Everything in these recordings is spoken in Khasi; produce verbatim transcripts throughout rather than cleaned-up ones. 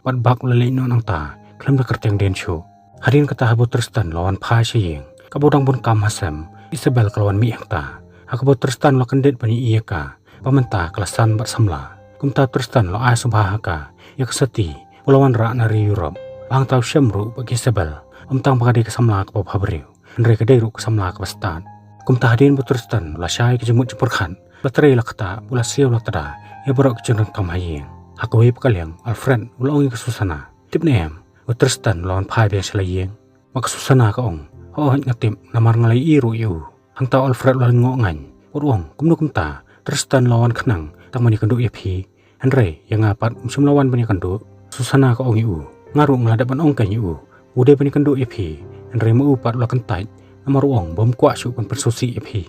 Bad bak u la leit noh nangta khlem da kyrteng dien shuh. Hadien kata haba u Tristan u la wan phai sha ïing, kaba u dang bun kam ha sem, ka Isabel ka la wan mih hangta. Ha kaba u Tristan u la kyndit ban ïohi ïa ka ba mynta ka la san bad samla. Kumta u Tristan u la ai sngewbha ha ka ïa ka sati ba u la wanrah na ri Europe. Ba hangta u shem ruh bad ka Isabel, ym tang ba ka dei ka samla kaba bhabriew, hynrei ka dei ruh ka samla kaba stad. Kumta hadien ba u Tristan u la shai ka jingmut jingpyrkhat, u la trei la ktah, u la siew la tda ïa baroh ki jingdonkam ha ïing. Ha kawei pat ka liang, Alfred u la ong ïa ka Susana, "Tip ne em, u Tristan u la wan phai biang sha la ïing?" Bad ka Susana ka ong, "Hooid nga tip, namar nga la ïohi ruh ïa u." Hangta u Alfred u la lyngngoh ngaiñ bad u ong, "Kumno kumta? Tristan u la wan khnang tang ban ïakynduh ïa phi, hynrei ïa nga pat um shym la wan ban ïakynduh." Susana ka ong ïa u, "Nga ruh nga la dep ban ong kein ïa u, u dei ban ïakynduh ïa phi, hynrei ma u pat u la kyntait, namar u ong ba um kwah shuh ban pynsngewsih ïa phi."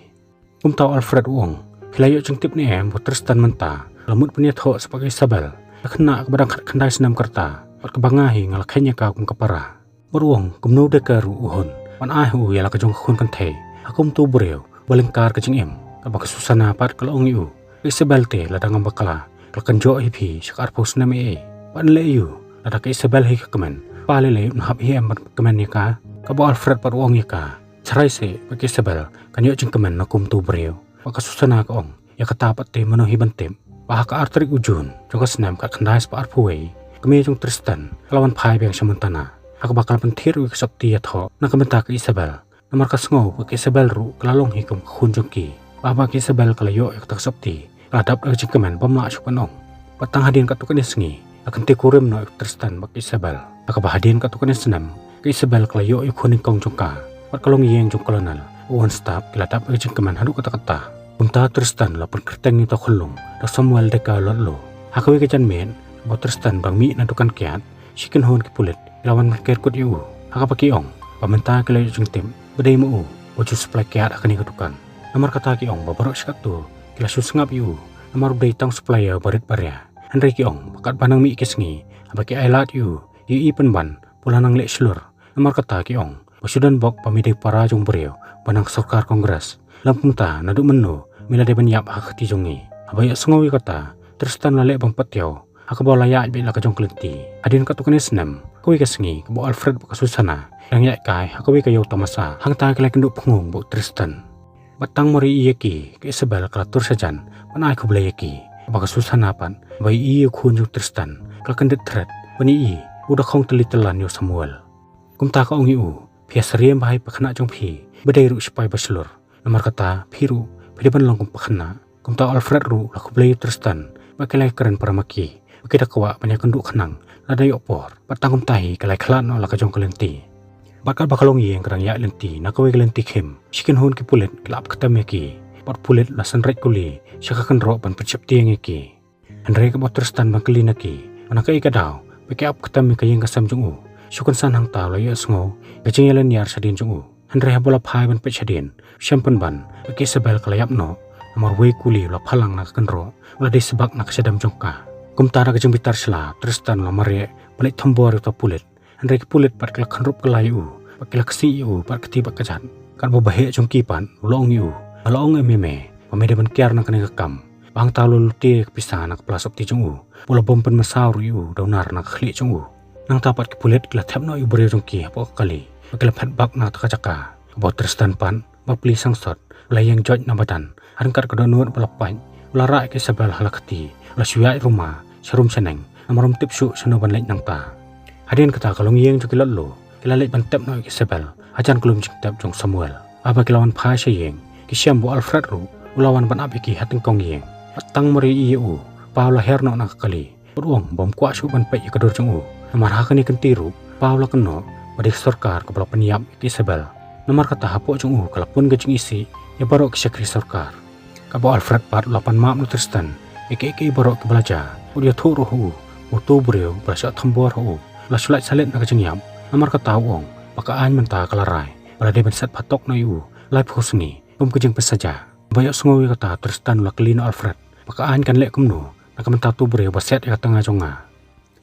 Kumta u Alfred u ong, "Phi la ïoh jingtip ne em ba u Tristan mynta u la mut ban ïathoh sa bad ka Isabel, ka khynnah kaba dang khatkhyndai snem ka rta, bad kaba nga hi nga la kheiñ ïa ka kum ka para?" Bad u ong, "Kumno de ka ruh u hun ban ai ha u ïa la ka jong ka khun kynthei ha kum uto u briew ba lyngkar ka jingim?" Katba ka Susana pat ka la ong ïa u, "Ka Isabel te lada ngam bakla ka la kynjoh hi phi sha ka arphew snem ei ei. Ban leh ïa u, lada ka Isabel hi ka kmen, pa lei lei un hap hi em ban kmen ïa ka?" Katba u Alfred pat u ong ïa ka, "Sharai seh ba ka Isabel kan ïoh jingkmen na kum uto u briew." Bad ka Susana ka ong, "Ïa kata pat te mano hi ban tip ba ha ka ar tarik u Jun jong ka snem khatkhyndai spah arphew wei, ka kmie jong u Tristan ka la wan phai biang sha Montana, ha kaba ka la pynthied ruh ïa ka sopti ïathoh na ka bynta ka Isabel, namar ka sngew ba ka Isabel ruh ka la long hi kum ka khun jong ki. Ba haba ka Isabel ka la ïoh ïa kata ka sopti, ka la dap da ka jingkmen bym lah shuh ban ong. Bad tang hadien katto katne sngi la kynthei kurim noh ïa u Tristan bad ka Isabel. Ha kaba hadien katto katne snem, ka Isabel ka la ïoh ïa u khun nyngkong jong ka, bad ka longïing jong u Colonel Owen Stubb ki la dap da ka jingkmen haduh katta katta. Kumta u Tristan u la pynkyrteng ïa uta u khunlung da u Samuel Decker Ludlow. Ha kawei ka janmiet, ba u Tristan u dang mih na dukan kiad, shi kynhun ki pulit ki la wan ban ker kut ïa u, ha kaba ki ong ba mynta ki la ïoh jingtip ba dei ma u ba ju supply kiad ha kane ka dukan. Namar kata ki ong ba baroh shi katto ki la shu sngap ïa u, namar u dei tang u supplier barit baria. Hynrei ki ong ba katba nang mih ki sngi, haba ki ailad ïa u, ki ïohi pynban ba u la nang leh shlur. Namar kata ki ong ba shu don bok ba me dei para jong u briew ba nang sorkar Congress. Lym kumta, naduh mynno me la dei ban ïap ha ka kti jong ngi? Haba ïohsngew ïa kata, u Tristan u la leh bym pat ïoh, ha kaba u la ïaid beit la ka jong ka lynti. Hadien katto katne snem, kawei ka sngi kaba u Alfred bad ka Susana ki dang ïaid kai ha kawei ka ïew tamasa, hangta ki la ïakynduh phngong bad u Tristan. Bad tang mar ïohi ïa ki, ka Isabel ka la tur shajan ban ai khublei ïa ki. Bad ka Susana pat, haba ïohi ïa u khun jong u Tristan, ka la kyndit thret ban ïohi ba u da khong tylli tyllan ïa u Samuel. Kumta ka ong ïa u, "Phi ïasyriem bha ïa i pakhynnah jong phi ba dei ruh shipai bashlur. Namar kata phi ruh phi dei ban long kum pakhynnah." Kumta u Alfred ruh u la khublei ïa u Tristan bad ki la ïakren para ma ki ba ki da kwah ban ïakynduh khnang lada ïoh por. Bad tang kumta hi ki la ïakhlad noh la ka jong ka lynti. Bad katba ka longïing ka dang ïaid lynti na kawei ka lynti khim, shi kynhun ki pulit ki la ap ktem ïa ki. Bad u pulit u la synreit kuli sha ka kynroh ban pynsheptieng ïa ki. Hynrei kaba u Tristan u kylli na ki ba na kaei ka daw ba ki ap ktem ïa ka ïing ka sem jong u. Shu kynsan hangta u la ïohsngew ïa ka jingïalynñiar shadien jong u. Hynrei haba u la phai ban peit shadien, u shem pynban ba ka Isabel ka la ïap noh, namar uwei u kuli u la phalang na ka kynroh, u la dei sbak na ka shadem jong ka. Kumta da ka jingbitar sla, u Tristan u la mareh ban leit thombor ïa uta u pulit. Hynrei ki pulit pat ki la khynrup kylla ïa u, bad ki la ksih ïa u bad kti bad kjat. Katba u baheh jong ki pat u la ong ïa u, "Nga la ong em ïa me ba me dei ban kiar na kane ka kam, ba hangta u la lute ïa ka pisa na ka pla sopti jong u, bad u la bom pynmynsaw ruh ïa u da u nar na ka khlieh jong u." Nangta pat ki pulit ki la thep noh ïa u briew jong ki hapoh ka kali, bad ki la phet bak na kata ka jaka. Kaba u Tristan pat, bapli sangsot, u la ïeng joit na madan, ha ryngkat ka dohnud ba la pait, u la rah ïa ka Isabel ha la kti, u la shu ïaid ruma sha rum sha neng, namar um tip shuh shano ban leit nangta. Hadien kata ka longïing jong ki Ludlow ki la leit ban tep noh ïa ka Isabel hajan ka lum jingtep jong u Samuel. Haba ki la wan phai sha ïing, ki shem ba u Alfred ruh u la wan ban ap ïa ki ha tyngkong ïing. Bad tang mar ïohi ïa u, pa u la her noh na ka kali, bad u ong ba um kwah shuh ban peit ïa ka dur jong u, namar ha kane ka lynti ruh pa u la kynnoh ba dei ka sorkar kaba la pynïap ïa ka Isabel. Namar kata hapoh jong u ka la pun ka jingisih ïa baroh ki shakri sorkar. Kaba u Alfred pat u la pan map na u Tristan ïa kiei kiei baroh kiba la jia, bad u ïathuh ruh ha u ba uto u briew ba la shah thombor ha u u la shu lait salit na ka jingïap. Namar kata u ong ba ka aiñ mynta ka la rai ba la dei ban set phatok noh ïa u laiphew sngi kum ka jingpynsaja. Haba ïohsngew ïa kata, u Tristan u la kylli na u Alfred ba ka aiñ kan leh kumno na ka bynta uto u briew ba siat ïa ka tnga jong nga.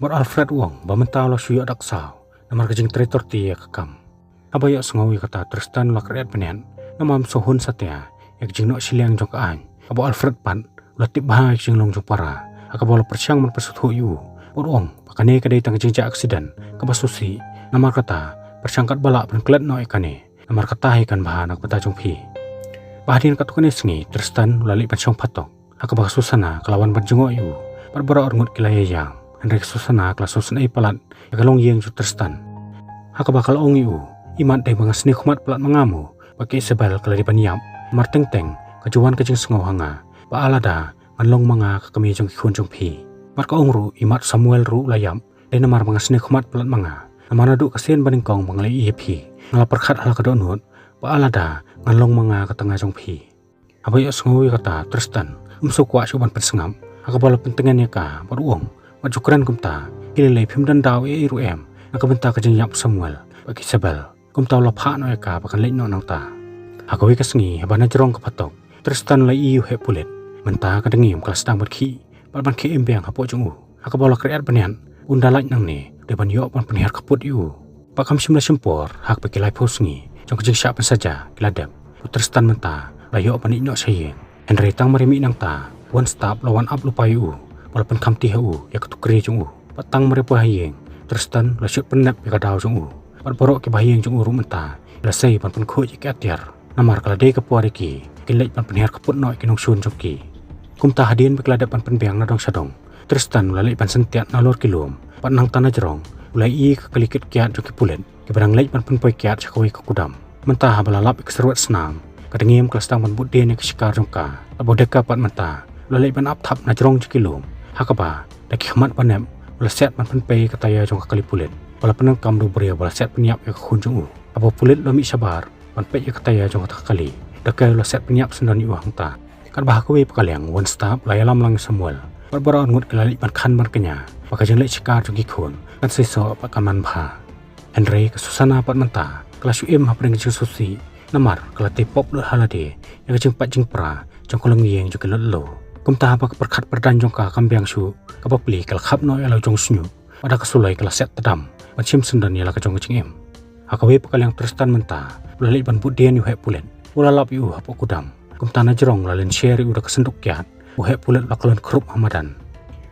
Bad u Alfred u ong ba mynta u la shu ïoh dak saw namar ka jingtrei torti ïa ka kam. Haba ïohsngew ïa kata, u Tristan u la kyr-et bniat namar um sngewhun satia ïa ka jingnoh shiliang jong ka aiñ. Kaba u Alfred pat u la tip bha ïa ka jinglong jong para, ha kaba u la pyrshang ban pynsngewthuh ïa u Bad u ong ba kane ka dei tang ka jingjia aksiden kaba sngewsih, namar kata pyrshang katba lah ban klet noh ïa kane, namar kata hi kan bha na ka bynta jong phi. Bad hadien katto katne sngi Tristan u la leit ban shong phatok, ha kaba ka Susana ka la wan ban jngoh ïa u. Bad baroh arngut ki la ïaïang, hynrei ka Susana ka la sngewsynei palat ïa ka longïing jong u Tristan, ha kaba ka la ong ïa u, imat dei ba nga sniew khmat palat ma nga mo ba ka Isabel ka la dei ban ïap, namar teng teng ka ju wan ka jingsngew ha nga ba alada ngan long ma nga ka kmie jong ki khun jong phi. Bad ka ong ruh, imat u Samuel ruh u la ïap, dei namar ba nga sniew khmat palat ma nga, namar naduh ka sien banyngkong ba nga la ïohi ïa phi, nga la pyrkhat ha la ka dohnud ba alada ngan long ma nga ka tnga jong phi. Haba ïohsngew ïa kata, Tristan um sngewkwah shuh ban pynsngap, ha kaba la pyntngen ïa ka bad u ong, wat ju kren kumta, khie lei lei, phim don daw ei ei ruh em na ka bynta ka jingïap u Samuel bad ka Isabel. Kumta u la phah noh ïa ka ba kan leit noh nangta. Ha kawei ka sngi haba na jrong ka phatok, Tristan u la ïohi ïa u heh pulit. Mynta ka dngiem ka la sdang ban khih bad ban khie im biang hapoh jong u, ha kaba u la kyriat bniat, un da lait nangne, dei ban ïoh ban pynhiar khappud ïa u. Bad kam shym la shim por, ha kaba ki laiphew sngi jong ka jingshah pynsaja ki la dep, u Tristan mynta u la ïoh ban leit noh sha ïing. Hynrei tang mar ïa mih nangta, u Wonstop u la wan ap lypa ïa u, u la pynkhamti ha u ïa ka tukri jong u. Bad tang mar ïa poi ha ïing, Tristan u la shut pynnep ïa ka daw jong u. Bad baroh ki bahaïing jong u ruh mynta ki la sei ban pynkhuid ïa ki atiar, namar ka la dei ka por ïa ki, kin leit ban pynhiar khappud noh ïa ki nongshun jong ki. Kumta hadien ba ki la dep ban pynbiang na dong sha dong, Tristan u la leit ban syntiat nalor ki lum, bad nangta na jrong u la ïohi ïa ka kali kit kiad jong ki pulit kiba dang leit ban pynpoi kiad sha kawei ka kudam. Mynta haba la lap ïa ka syrwet snam, ka dngiem ka la sdang ban bud dien ïa ka shikar jong ka. Bad u Decker pat mynta u la leit ban ap thap na jrong jong ki lum, ha kaba da ki khmat ba nep u la siat ban pynpei ïa ka taïa jong ka kali pulit, ba la pyndonkam da u briew ba la siat pynïap ïa ka khun jong u. Haba u pulit u la mih shabar ban peit ïa ka taïa jong kata ka kali, u Decker u la siat pynïap syndon ïa u hangta. Katba ha kawei pat ka liang u Wonstop u la ïalam lang ïa u Samuel, bad baroh arngut ki la leit ban khan ban kñia ba ka jingleit shikar jong ki khun kan seisoh bad kan manbha. Hynrei ka Susana pat mynta ka la shu im hapdeng ka jingsngewsih, namar ka la tei pop lut ha lade ïa ka jingpait jingpra jong ka longïing jong ki Ludlow. Kumta haba ka pyrkhat pyrdaiñ jong ka kam biang shuh, ka bapli ka la khap noh ïa la u jong u shñiuh, bad da ka suloi ka la siat tdam ban shim syndon ïa la ka jong ka jingim. Ha kawei pat ka liang u Tristan mynta u la leit ban bud dien ïa u heh pulit, u la lap ïa u hapoh kudam. Kumta na jrong u la lynsher ïa u da ka synduk kiad, u heh pulit u la kyllon khrup ha madan.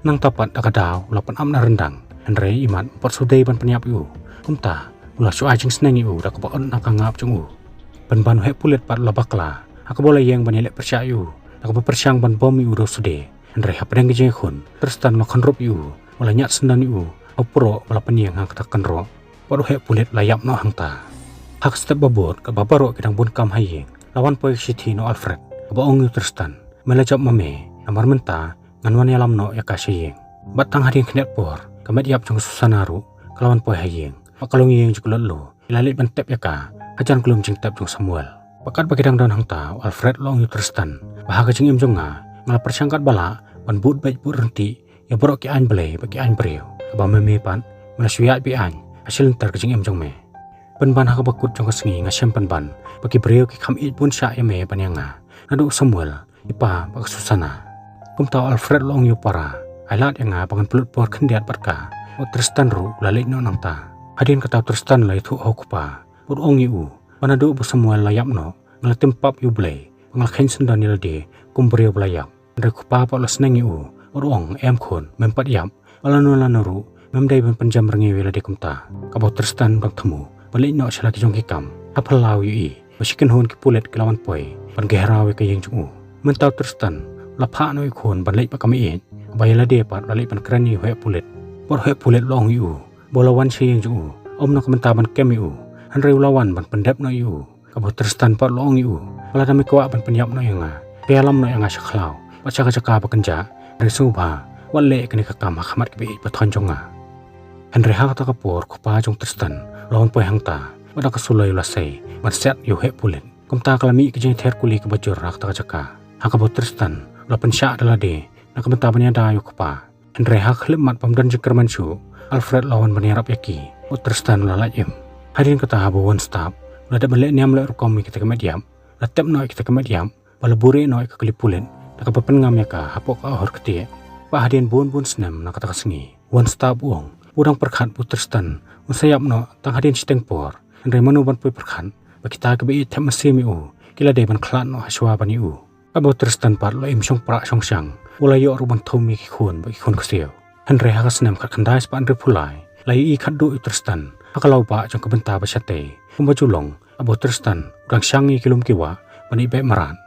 Nangta pat da ka daw u la pynap na ryndang, hynrei imat um pat shu dei ban pynïap ïa u. Kumta u la shu ai jingsneng ïa u da kaba ot na ka ngap jong u. Pynban u heh pulit pat u la bakla, ha kaba u la ïeng ban ïaleh pyrshah ïa u, da kaba pyrshang ban bom ïa u da u sude. Hynrei hapdeng ka jingïakhun, Tristan u la khynrup ïa u, u la ñiad syndon ïa u ha u proh ba la pynïeng ha kata ka kynroh. Bad u heh pulit u la ïap noh hangta. Ha ka step ba bud, katba baroh ki dang bun kam ha ïing, la wan poi ka shithi na u Alfred kaba ong ïa u Tristan, me la jop ma me, namar mynta ngan wan ïalam noh ïa ka sha ïing. Bad tang hadien khyndiat por, ka met ïap jong ka Susana ruh ka la wan poi ha ïing, bad ka longïing jong ki Ludlow ki la leit ban tep ïa ka hajan ka lum jingtep jong u Samuel. Bad katba ki dang don hangta, u Alfred u la ong ïa u Tristan ba ha ka jingim jong nga, nga la pyrshang katba lah ban bud beit bud ryntih ïa baroh ki aiñ blei bad ki aiñ briew, haba me me pat me la shu ïaid beit aiñ ha shilynter ka jingim jong me. Pynban ha kaba kut jong ka sngi nga shem pynban ba ki briew ki kham ïeit bun shah ïa me ban ïa nga, naduh u Samuel, i pa bad ka Susana. Kumta u Alfred u la ong ïa u para, ai lad ïa nga ba ngan pynlut por khyndiat bad ka. U Tristan ruh u la leit noh nangta. Hadien kata u Tristan u la ïathuh ha u kpa, bad u ong ïa u ba naduh ba u Samuel u la ïap noh, nga la tim pap ïa U Blei ba nga la kheiñ syndon ïa lade kum briew ba la ïap. Hynrei u kpa pat u la sneng ïa u, bad u ong, em khun, mem pat ïap, bad lano lano ruh mem dei ban pynjem rngiew ïa lade kumta. Kaba u Tristan u dang thmu ban leit noh sha la ki jong ki kam, ha phyllaw ïohi ba shi kynhun ki pulit ki la wan poi ban gheiraw ïa ka ïing jong u. Mynta u Tristan u la phah noh ïa u khun ban leit bad ka meiñ, haba ïa lade pat u la leit ban kren ïa u heh pulit. Bad u heh pulit u la ong ïa u ba u la wan sha ïing jong u ym na ka bynta ban kem ïa u, hynrei u la wan ban pyndep noh ïa u. Kaba u Tristan pat u la ong ïa u ba lada me kwah ban pynïap noh ïa nga, pynïalam noh ïa nga sha khlaw bad sha ka jaka ba kynjah, hynrei sngewbha wat leh ïa kane ka kam ha khmat ki baieit bathoiñ jong nga. Hynrei ha kata ka por u kpa jong u Tristan u la wan poi hangta, bad da ka suloi u la sei ban siat ïa u heh pulit. Kumta ka la mih ka jingther kuli kaba jur ha kata ka jaka, ha kaba u Tristan u la pynshah da lade na ka bynta ban ïada ïa u kpa. Hynrei ha ka khyllipmat bym don jingkyrmen shuh, u Alfred u la wan ban ïarap ïa ki, u Tristan u la lait im. Hadien kata haba u Wonstop u la dep ban leh niam leh rukom ïa kita ki met ïap, u la tep noh ïa kita ki met ïap, bad la buhrieh noh ïa ka kali pulit da kaba pynngam ïa ka hapoh ka ahor ktieh. Bad hadien bun bun snem na kata ka sngi, u Wonstop u ong ba u dang pyrkhat ba u Tristan un sa ïap noh tang hadien shiteng por. Hynrei mano ban poi pyrkhat ba kita ki baieit thep mynsiem ïa u ki la dei ban khlad noh hashwa ban ïa u. Kaba u Tristan pat u la im shongpra shongshang, u la ïoh ruh ban thum ïa ki khun bad ki khun ksiew. Hynrei ha ka snem khatkhyndai spah hynriewphew lai la ïohi khatduh ïa u Tristan ha ka lawbah jong ka bynta ba shatei. Kumba ju long, aba u Tristan u dang shang ïa ki lum ki wah ban ïeh beh mrad.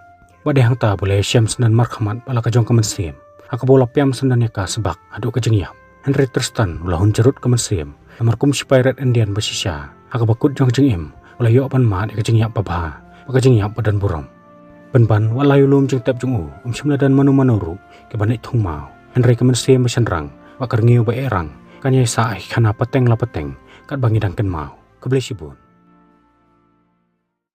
Bad dei hangta ba u la ïashem syndon markhmat bad la ka jong ka mynsiem, ha kaba u la pynïam syndon ïa ka sbak haduh ka jingïap. Hynrei u Tristan u la hun jrut ka mynsiem namar kum shipai Red Indian ba shisha, ha kaba kut jong ka jingim u la ïoh ban mad ïa ka jingïap babha bad ka jingïap badonburom. Pynban wat la ïa u lum jingtep jong u, um shym la don mano mano ruh kiban leit thung maw. Hynrei ka mynsiem bashynrang bad ka rngiew baïehrang kan ïaisah ha ki khana pateng la pateng katba ngi dang kynmaw. Khublei shibun.